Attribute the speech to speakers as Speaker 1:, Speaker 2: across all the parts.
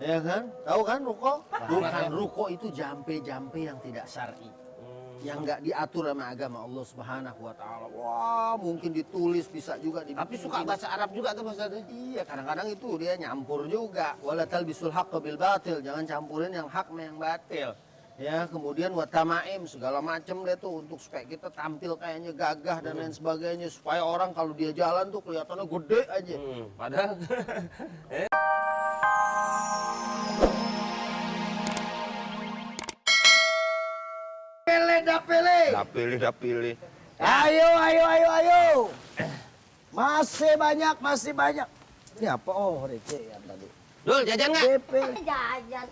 Speaker 1: Ya kan? Tahu kan ruko? Bukan ruko itu jampe-jampe yang tidak syar'i. Yang nggak diatur sama agama Allah Subhanahu wa taala. Wah, mungkin ditulis bisa juga dibikin.
Speaker 2: Tapi suka bahasa Arab juga tuh Ustaz.
Speaker 1: Iya, kadang-kadang itu dia nyampur juga. Wala talbisul haqqa bil batil. Jangan campurin yang hak sama yang batil. Ya, kemudian watamaim segala macam deh tuh untuk supaya kita tampil kayaknya gagah dan lain sebagainya supaya orang kalau dia jalan tuh kelihatannya gede aja.
Speaker 2: Padahal Dapilih.
Speaker 3: Ayo. Masih banyak. Ini apa? Oh, receh yang tadi.
Speaker 2: Dul, jajan nggak?
Speaker 3: DP.
Speaker 4: Jajan.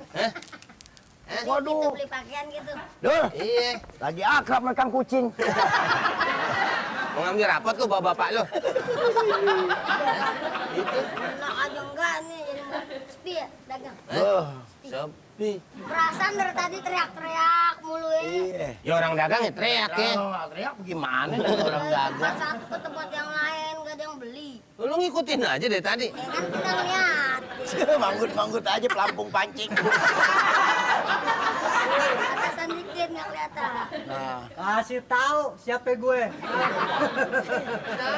Speaker 3: Waduh.
Speaker 4: Kita beli pakaian gitu.
Speaker 3: Dul,
Speaker 2: Iya.
Speaker 3: lagi akrab sama Kang Kucing.
Speaker 2: Mau ngambil rapot lu bawa bapak lu. Itu.
Speaker 4: Enak aja enggak nih, jadi mau sepi ya dagang.
Speaker 2: Sepi.
Speaker 4: Perasaan dari tadi teriak-teriak mulu ya.
Speaker 3: Iya.
Speaker 2: Ya orang dagang ya teriak ya.
Speaker 3: Teriak gimana nih orang dagang?
Speaker 4: Satu ke tempat yang lain gak ada yang beli.
Speaker 2: Lu ngikutin aja dari tadi.
Speaker 4: Ya kan kita ngeliat.
Speaker 3: Manggut-manggut aja pelampung pancing.
Speaker 4: Atasan dikit nggak kelihatan.
Speaker 3: Nah,
Speaker 5: Kasih tahu siapa gue.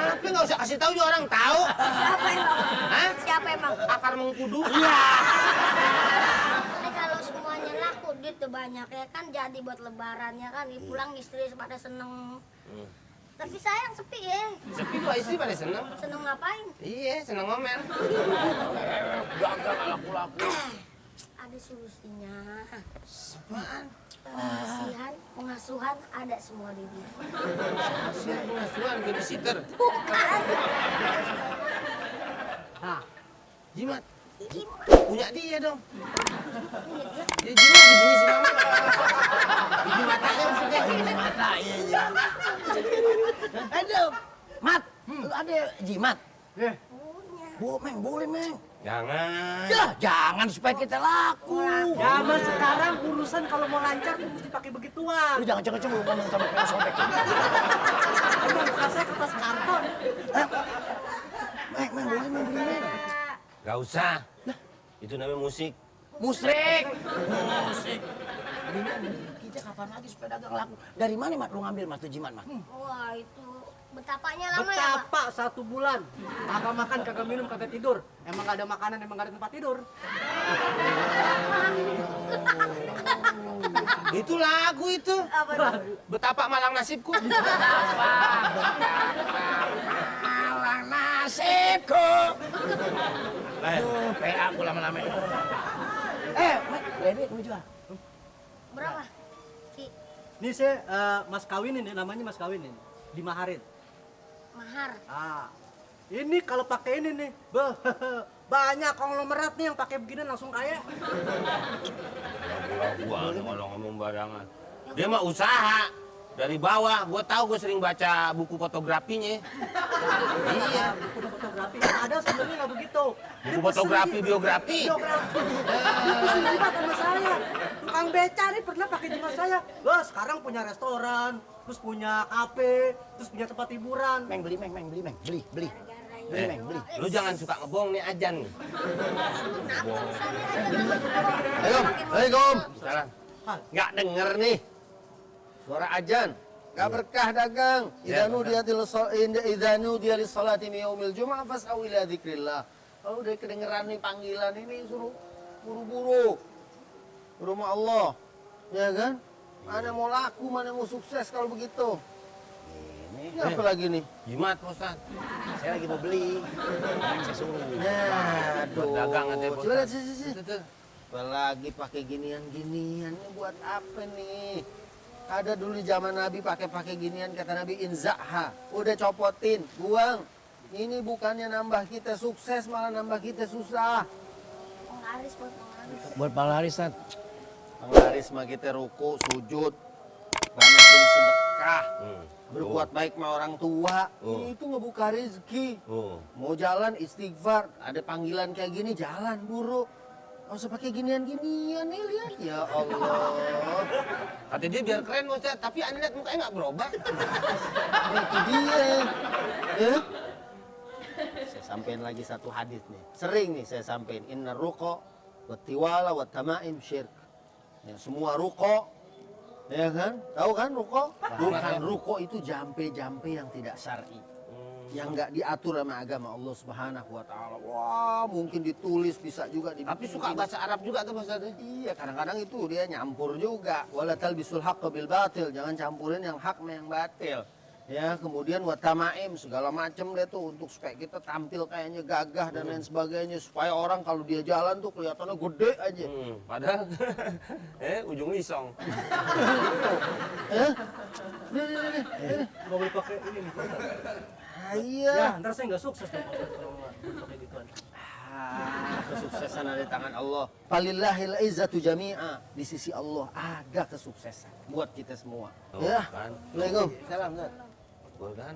Speaker 2: Tapi nggak usah kasih tahu juga orang tahu.
Speaker 4: Siapa emang?
Speaker 2: Hah?
Speaker 4: Siapa emang?
Speaker 2: Akar mengkudu.
Speaker 4: Ini kalau semuanya laku duit tuh banyak ya kan jadi buat lebarannya kan pulang istri pada seneng. Tapi sayang sepi ya.
Speaker 2: Sepi gua istri pada seneng.
Speaker 4: Seneng ngapain?
Speaker 2: Iya, seneng ngomel.
Speaker 3: gagal laku-laku.
Speaker 4: Ada solusinya.
Speaker 2: Apaan?
Speaker 4: Pengasuhan ada semua di dia.
Speaker 2: Siapa pengasuhan babysitter?
Speaker 4: Bukan.
Speaker 2: Hah? Jimat.
Speaker 4: Gimana?
Speaker 2: Punya dia dong.
Speaker 4: Punya dia?
Speaker 2: Dia jimat begini si mama. Biji matanya maksudnya.
Speaker 3: Mata, iya. Aduh, Mat, lu ada jimat?
Speaker 5: Eh,
Speaker 4: Punya.
Speaker 3: Boleh, Meng.
Speaker 2: Jangan.
Speaker 3: Ya, jangan supaya kita laku.
Speaker 5: zaman sekarang urusan kalau mau lancar tuh mesti pakai begituan.
Speaker 3: Lu jangan cengeng lu ngomong sama pengen sobek.
Speaker 5: Emang muka saya kertas karton.
Speaker 3: Meng, boleh, beli, Meng.
Speaker 2: Gak usah. Itu namanya musik.
Speaker 3: Musrik. Kita kapan lagi supaya dagang laku? Dari mana, Mat, lu ngambil, Mas, tuh jimat, Mat?
Speaker 4: Wah itu betapanya lama ya Pak?
Speaker 5: Betapa 1 bulan. Kagak makan, kagak minum, kagak tidur. Emang gak ada makanan, emang gak ada tempat tidur.
Speaker 2: Itu lagu itu.
Speaker 4: Apa tuh?
Speaker 2: Betapa malang nasibku.
Speaker 3: Malang nasibku.
Speaker 2: Lah,
Speaker 3: PA aku lama-lama ini. Mat, bebek mau jual.
Speaker 4: Berapa? Ki,
Speaker 5: Ini saya mas kawinin nih, namanya mas kawinin. Dimaharin.
Speaker 4: mahar.
Speaker 5: Ini kalau pakai ini nih, banyak konglomerat nih yang pakai begini langsung kaya.
Speaker 2: gua kalau ngomong barangan. Dia mah usaha dari bawah. Gua tahu, gua sering baca buku fotografinya. Iya,
Speaker 5: Buku fotografi yang ada sebenarnya nggak begitu.
Speaker 2: buku fotografi biografi.
Speaker 5: Biografi. Itu sering banget sama saya. Tukang beca nih pernah pakai jimat saya. Wah, sekarang punya restoran, terus punya kafe, terus punya tempat hiburan.
Speaker 3: Meng, beli. Beli, Meng, beli.
Speaker 2: Lu jangan suka ngebohong nih ajan nih.
Speaker 1: Assalamualaikum.
Speaker 2: Salah.
Speaker 1: Nggak denger nih suara ajan. Nggak berkah dagang. Idanu dia lissolati min yaumil jum'ah fas'au ila dzikrillah. Kalau udah kedengeran nih panggilan ini suruh buru-buru ke rumah Allah. Ya kan? Mana mau laku, mana mau sukses kalau begitu. Ini apa lagi nih?
Speaker 2: Jimat, Pak Ustaz.
Speaker 3: Saya lagi mau beli. Saya suruh.
Speaker 1: Nah, aduh.
Speaker 2: Dagang aja, Pak
Speaker 1: Coba lihat
Speaker 2: Ustaz.
Speaker 1: sini.
Speaker 2: Tuh.
Speaker 1: Apalagi pakai ginian-ginian, ini buat apa nih? Ada dulu di zaman Nabi pakai ginian, kata Nabi inza'ha. Udah copotin, buang. Ini bukannya nambah kita sukses, malah nambah kita susah.
Speaker 4: Penglaris buat penglaris.
Speaker 3: Buat palarisan.
Speaker 1: Penglaris mah kita ruku, sujud, banyakin sedekah, berbuat baik sama orang tua. Itu ngebuka rezeki. Mau jalan istighfar, ada panggilan kayak gini jalan buru. Nggak usah pakai ginian-ginian nih, lihat. Ya Allah.
Speaker 2: Kata dia biar keren, Ustaz. Tapi Anda lihat mukanya nggak berubah.
Speaker 1: Itu dia. Ya? Saya sampein lagi satu hadis nih. Sering nih saya sampein. Inna ruko Wattiwala, wattamaim syirk. Ya, semua ruko, ya kan? Tahu kan ruko? Bukan ruko itu jampe-jampe yang tidak syar'i. Yang nggak diatur sama agama Allah Subhanahu wa taala. Wah, mungkin ditulis bisa juga di.
Speaker 2: Tapi suka bahasa Arab juga tuh Pak Ustadz.
Speaker 1: Iya, kadang-kadang itu dia nyampur juga. Wala talbisul haqqa bil batil, jangan campurin yang hak sama yang batil. Ya, kemudian watamaim segala macam deh tuh untuk supaya kita tampil kayaknya gagah dan lain sebagainya, supaya orang kalau dia jalan tuh kelihatannya gede aja.
Speaker 2: Padahal ujung isong.
Speaker 5: Nggak boleh pakai ini nih.
Speaker 1: Iya.
Speaker 5: Ya, ntar saya nggak sukses dong kalau pakai gituan.
Speaker 1: Kesuksesan ada di tangan Allah. Falillahil izzatu jami'a. Di sisi Allah ada kesuksesan buat kita semua.
Speaker 2: Tuh,
Speaker 1: Ya.
Speaker 2: kan.
Speaker 1: Assalamualaikum. Salam, Ustaz.
Speaker 2: Gua kan.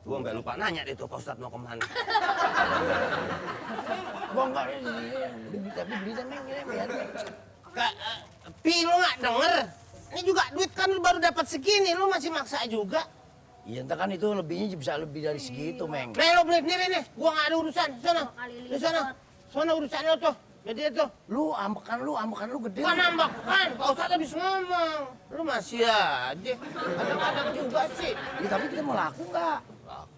Speaker 2: Gua sampai lupa nanya deh tuh Pak Ustadz mau kemana.
Speaker 3: Gua enggak tapi beli Meng ini biar.
Speaker 2: Pi lu nggak denger? Ini juga duit kan lu baru dapat segini, lu masih maksa juga.
Speaker 3: Iya, entar kan itu lebihnya bisa lebih dari segitu, Meng.
Speaker 2: Nih lo beli nih, gua nggak ada urusan. Sana, di sana, sana urusan lo tuh. Jadi itu,
Speaker 3: Lu ambekan lu gede.
Speaker 2: bukan nambah kan? Pak Ustadz habis ngomong, lu masih aja. Kadang-kadang juga sih.
Speaker 3: Ya, tapi kita mau laku nggak?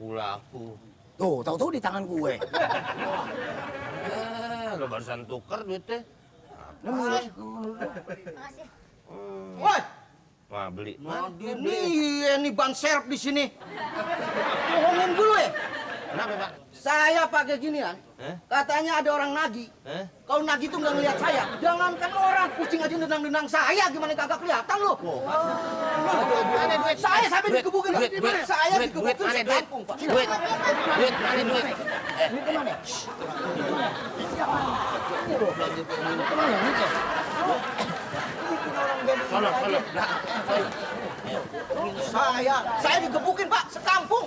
Speaker 2: Laku.
Speaker 3: Tuh, tahu-tahu di tangan gue.
Speaker 2: Lo barusan tuker duitnya.
Speaker 4: Makasih.
Speaker 6: Woi,
Speaker 2: Wah beli.
Speaker 6: ini ban serep di sini. Bohongin dulu ya.
Speaker 2: Kenapa Pak?
Speaker 6: Saya pakai ginian. Katanya ada orang nagih. Kalau nagih tuh nggak ngeliat saya. Jangankan orang, kucing aja nendang-nendang saya. Gimana kagak kelihatan lo?
Speaker 2: Mana duit?
Speaker 6: Saya sampai dikebukin.
Speaker 2: Duit,
Speaker 6: Saya
Speaker 2: duit, duit,
Speaker 6: dikebukin
Speaker 2: mana duit?
Speaker 6: sekampung, Pak.
Speaker 2: Duit, duit, mana duit?
Speaker 3: Duit kemana?
Speaker 2: Sono, sono.
Speaker 6: Saya dikebukin, Pak, sekampung.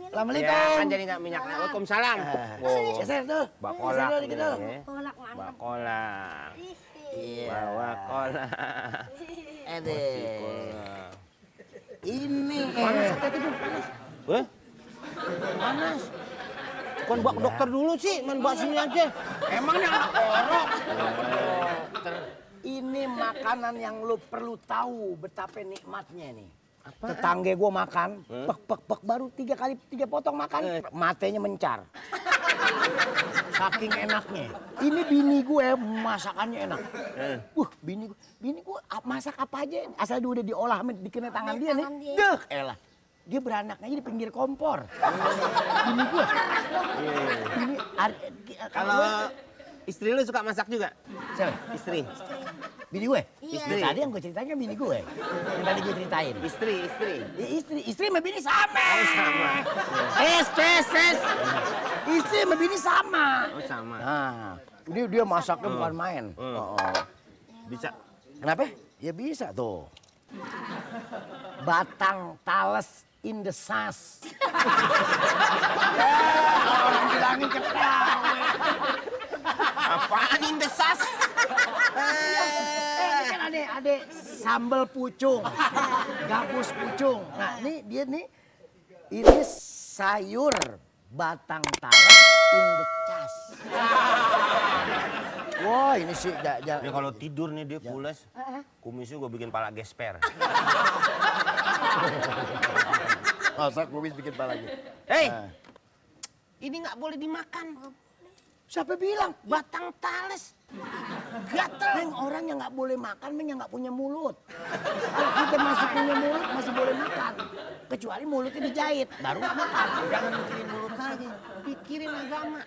Speaker 3: Assalamualaikum.
Speaker 2: Ya kan jadi nggak minyaknya. Waalaikumsalam.
Speaker 3: Geser tuh.
Speaker 2: Bakolak
Speaker 3: Geser dikit tuh.
Speaker 4: Kolak mantap.
Speaker 2: Bakolak.
Speaker 4: Ih,
Speaker 2: Bawa kolak.
Speaker 3: Ini
Speaker 2: Wah? Panas. Bukan bawa ke dokter dulu sih, main bawa sini aja.
Speaker 3: emangnya anak orok. Ini makanan yang lu perlu tahu betapa nikmatnya nih. Tetangga gue makan, pek baru 3 potong makan, matanya mencar. Saking enaknya. Ini bini gue masakannya enak. Bini gue masak apa aja, asal dia udah diolah, dikena tangan dia nih.
Speaker 4: Tangan dia.
Speaker 3: Deh, elah. Dia beranaknya di pinggir kompor. Bini gue. Bini,
Speaker 2: Kalau istri lu suka masak juga?
Speaker 3: siapa?
Speaker 2: Istri.
Speaker 3: Bini gue?
Speaker 4: Iya.
Speaker 3: Istri. Tadi yang gue ceritain kan bini gue. Yang tadi gue ceritain.
Speaker 2: Istri.
Speaker 3: Ya, istri sama bini sama.
Speaker 2: Oh, sama.
Speaker 3: Tes. Istri sama bini sama.
Speaker 2: Oh sama.
Speaker 3: Nah, dia masaknya bukan main.
Speaker 2: Bisa.
Speaker 3: Kenapa? Ya bisa tuh. Batang tales in the sas. Ya, orang bilangin ketawa.
Speaker 2: Apaan ini desas?
Speaker 3: Ini kan ada sambal pucung, gabus pucung. Nah, ini sayur batang talas in the cas. Wah, ini sih
Speaker 2: Dia kalau tidur nih dia pules. Kumisnya gue bikin pala gesper.
Speaker 3: masa kumis bikin palanya.
Speaker 2: Hei, ini nggak boleh dimakan.
Speaker 3: Siapa bilang?
Speaker 2: Batang tales.
Speaker 3: Gatel. Meng, orang yang nggak boleh makan, Meng, yang nggak punya mulut. Kalau kita masih punya mulut, masih boleh makan. Kecuali mulutnya dijahit, baru nggak makan.
Speaker 2: Jangan mikirin mulut lagi, pikirin agama.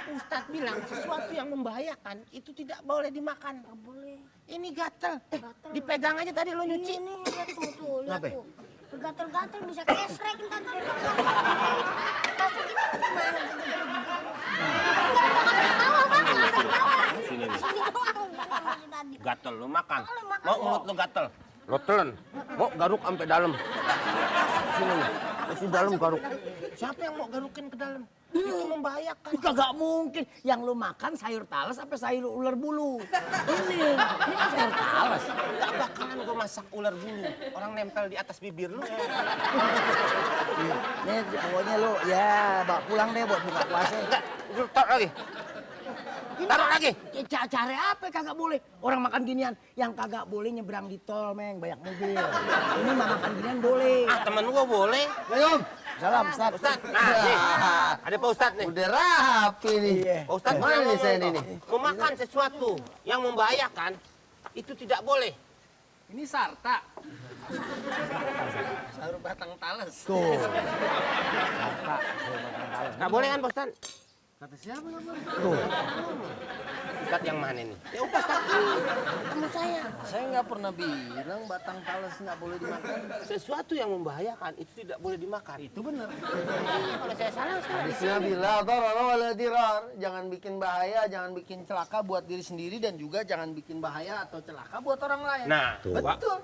Speaker 2: Ustadz bilang sesuatu yang membahayakan itu tidak boleh dimakan.
Speaker 4: nggak boleh.
Speaker 2: Ini gatel. Dipegang aja tadi lo nyuci.
Speaker 4: Ini lihat tuh, lihat
Speaker 3: Kenapa?
Speaker 4: tuh. Gatel-gatel bisa kesrek ntar. Masuk ini gimana? Sini doang, tadi.
Speaker 2: Gatel lo makan.
Speaker 4: Boleh makan.
Speaker 2: Mau mulut lo gatel. Lo telan. Mau garuk sampai dalam. Sini. Masih dalam garuk. Siapa yang mau garukin ke dalam? Itu membahayakan.
Speaker 3: Kagak mungkin. Yang lu makan sayur talas sampai sayur ular bulu. Ini kan sayur talas.
Speaker 2: Gak bakalan gue masak ular bulu. Orang nempel di atas bibir lu.
Speaker 3: Nih pokoknya lu ya bawa pulang deh buat buka puasa.
Speaker 2: Enggak, lu tar lagi. Taruh lagi.
Speaker 3: Cara apa kagak boleh? Orang makan ginian yang kagak boleh nyebrang di tol, Meng, banyak mobil. Ini mah makan ginian boleh.
Speaker 2: Ah, temen gua boleh.
Speaker 1: Assalamualaikum.
Speaker 3: Salam, Ustaz.
Speaker 2: Ustaz, nah nih. Ada Pak Ustaz nih.
Speaker 1: Udah rapi nih.
Speaker 2: Pak Ustaz
Speaker 1: Mana
Speaker 2: pernah
Speaker 1: nih
Speaker 2: ngomong
Speaker 1: saya
Speaker 2: toh,
Speaker 1: ini?
Speaker 2: memakan sesuatu yang membahayakan itu tidak boleh.
Speaker 1: Ini sarta. Sayur batang talas.
Speaker 3: Tuh.
Speaker 2: Nggak boleh kan Pak Ustaz?
Speaker 1: Kata siapa nggak boleh?
Speaker 3: Tuh.
Speaker 2: Ustaz yang mana nih? Ya udah Ustaz. Temen saya.
Speaker 1: Saya nggak pernah bilang batang talas nggak boleh dimakan.
Speaker 2: Sesuatu yang membahayakan itu tidak boleh dimakan.
Speaker 1: Itu benar.
Speaker 2: Iya, kalau saya salah salah.
Speaker 1: Hadisnya bilang wala dirar. Jangan bikin bahaya, jangan bikin celaka buat diri sendiri dan juga jangan bikin bahaya atau celaka buat orang lain.
Speaker 2: Nah,
Speaker 1: betul.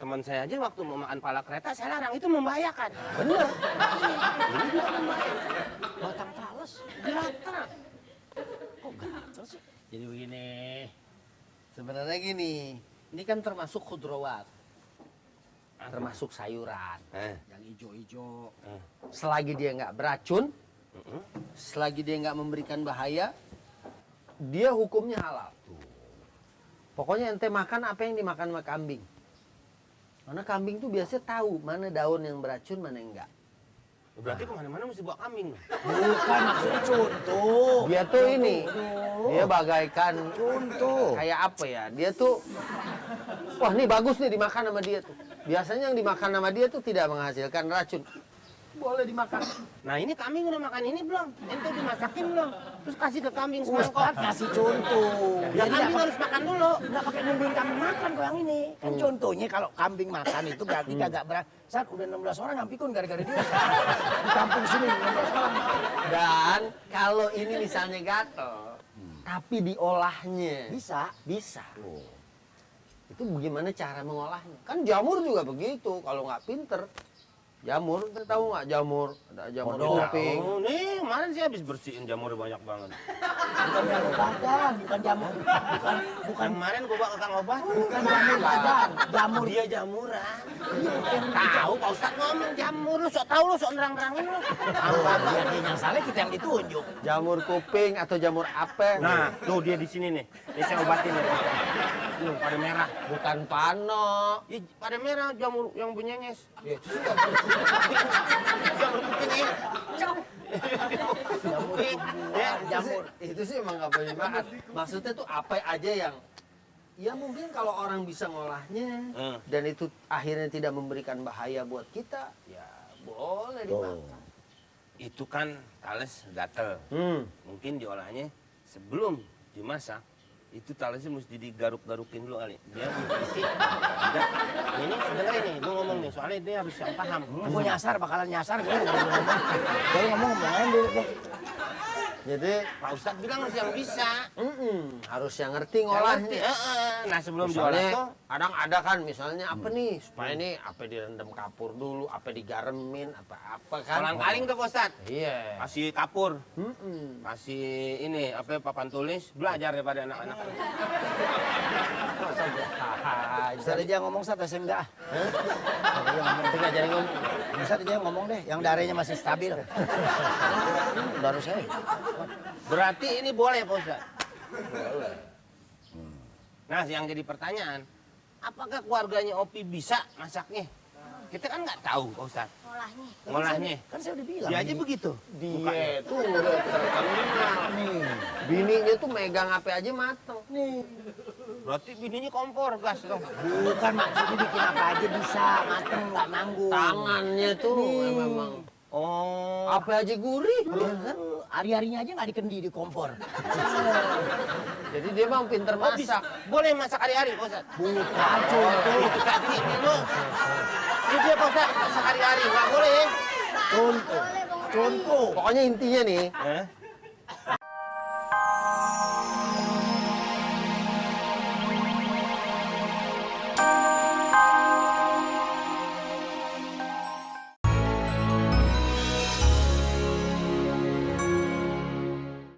Speaker 2: teman saya aja waktu mau makan pala kereta saya larang, itu membahayakan.
Speaker 1: Bener.
Speaker 2: Ini juga membahayakan.
Speaker 1: Batang talas.
Speaker 2: Gatal.
Speaker 1: Kok gatel sih? Jadi begini. Sebenarnya gini, ini kan termasuk khudrawat. Termasuk sayuran. Yang hijau-hijau. Selagi dia nggak beracun, selagi dia nggak memberikan bahaya, dia hukumnya halal. Pokoknya ente makan apa yang dimakan sama kambing. Karena kambing tuh biasanya tahu mana daun yang beracun, mana yang enggak.
Speaker 2: Berarti kemana-mana mesti bawa kambing.
Speaker 3: Bukan maksudnya contoh.
Speaker 1: Dia tuh ini, dia bagaikan
Speaker 3: Contoh.
Speaker 1: kayak apa ya? Dia tuh, wah ini bagus nih dimakan sama dia tuh. Biasanya yang dimakan sama dia tuh tidak menghasilkan racun. Boleh dimakan.
Speaker 2: Nah ini kambing udah makan ini belum? Ente udah masakin belum? Terus kasih ke kambing
Speaker 3: Ustaz
Speaker 2: semangkok.
Speaker 3: kasih contoh.
Speaker 2: Ya kambing harus makan dulu.
Speaker 3: Nggak pakai nungguin kambing makan kok yang ini. Kan contohnya kalau kambing makan itu berarti kagak berat. Saat udah 16 orang yang pikun gara-gara dia. Di kampung sini 16 orang.
Speaker 1: Dan kalau ini misalnya gatel, tapi diolahnya
Speaker 3: Bisa.
Speaker 1: bisa. Itu bagaimana cara mengolahnya? Kan jamur juga begitu. Kalau nggak pinter, jamur, ente tahu nggak jamur? Ada jamur kuping.
Speaker 2: Oh, nih kemarin sih habis bersihin jamur banyak banget.
Speaker 3: Bukan jamur badan, bukan jamur. Bukan
Speaker 2: Kemarin gua bawa ke Kang Obat.
Speaker 3: bukan jamur badan. Jamur
Speaker 2: Dia jamuran. Tahu Pak Ustadz ngomong jamur lu, sok tahu lu, sok nerang-nerangin lu.
Speaker 3: biar dia yang salah kita yang ditunjuk.
Speaker 1: Jamur kuping atau jamur apa?
Speaker 2: Nah, tuh dia di sini nih. Ini saya obatin ya. Tuh, pada merah.
Speaker 1: Bukan pano.
Speaker 2: Ih, pada merah jamur yang benyenges. Jamur kuping ya.
Speaker 1: Jamur
Speaker 2: Ya,
Speaker 1: jamur. Itu sih emang nggak boleh makan. Maksudnya tuh apa aja yang ya mungkin kalau orang bisa ngolahnya dan itu akhirnya tidak memberikan bahaya buat kita, ya boleh dimakan.
Speaker 2: Itu kan tales gatel. Mungkin diolahnya sebelum dimasak. Itu talesnya mesti digaruk-garukin dulu kali. Dia mesti ada. Ini sebenarnya nih, gue ngomong nih, soalnya dia harus yang paham.
Speaker 3: Gue nyasar, bakalan nyasar. Gue ngomong dulu.
Speaker 1: Jadi
Speaker 2: Pak Ustadz bilang harus yang bisa.
Speaker 1: harus yang ngerti
Speaker 2: Yang
Speaker 1: ngolahnya.
Speaker 2: ngerti, Nah sebelum diolah
Speaker 1: Misalnya
Speaker 2: tuh,
Speaker 1: kadang ada kan misalnya apa nih supaya ini apa direndam kapur dulu, apa digaremin, apa kan?
Speaker 2: kolang-kaling tuh Pak Ustadz.
Speaker 1: Iya.
Speaker 2: Kasih kapur, kasih ini apa papan tulis, belajar daripada anak-anak.
Speaker 3: Bisa aja ngomong Ustaz, saya enggak.
Speaker 1: Enggak jadi ngomong.
Speaker 3: Bisa aja ngomong deh, yang darahnya masih stabil. Baru saya.
Speaker 2: Berarti ini boleh Pak Ustadz? Boleh. Nah yang jadi pertanyaan, apakah keluarganya Opi bisa masaknya? Kita kan nggak tahu Pak Ustadz.
Speaker 4: Ngolahnya.
Speaker 2: Ngolahnya.
Speaker 3: Kan saya udah bilang.
Speaker 2: Dia aja begitu.
Speaker 1: Dia tuh udah terkenal nih. Bininya tuh megang apa aja mateng.
Speaker 3: Nih.
Speaker 2: Berarti bininya kompor gas dong.
Speaker 3: Bukan maksudnya bikin apa aja bisa, mateng nggak nanggung.
Speaker 1: Tangannya tuh memang
Speaker 2: Oh.
Speaker 1: apa aja gurih.
Speaker 3: Hari-harinya aja nggak dikendi di kompor.
Speaker 1: Jadi dia bang pinter
Speaker 2: Oh, bisa.
Speaker 1: masak.
Speaker 2: Boleh masak hari-hari Pak Ustadz?
Speaker 3: Bukan contoh.
Speaker 2: Itu tadi lu. Ini dia Pak Ustadz masak hari-hari, nggak boleh ya?
Speaker 3: Contoh. Contoh.
Speaker 1: Pokoknya intinya nih,
Speaker 2: Eh?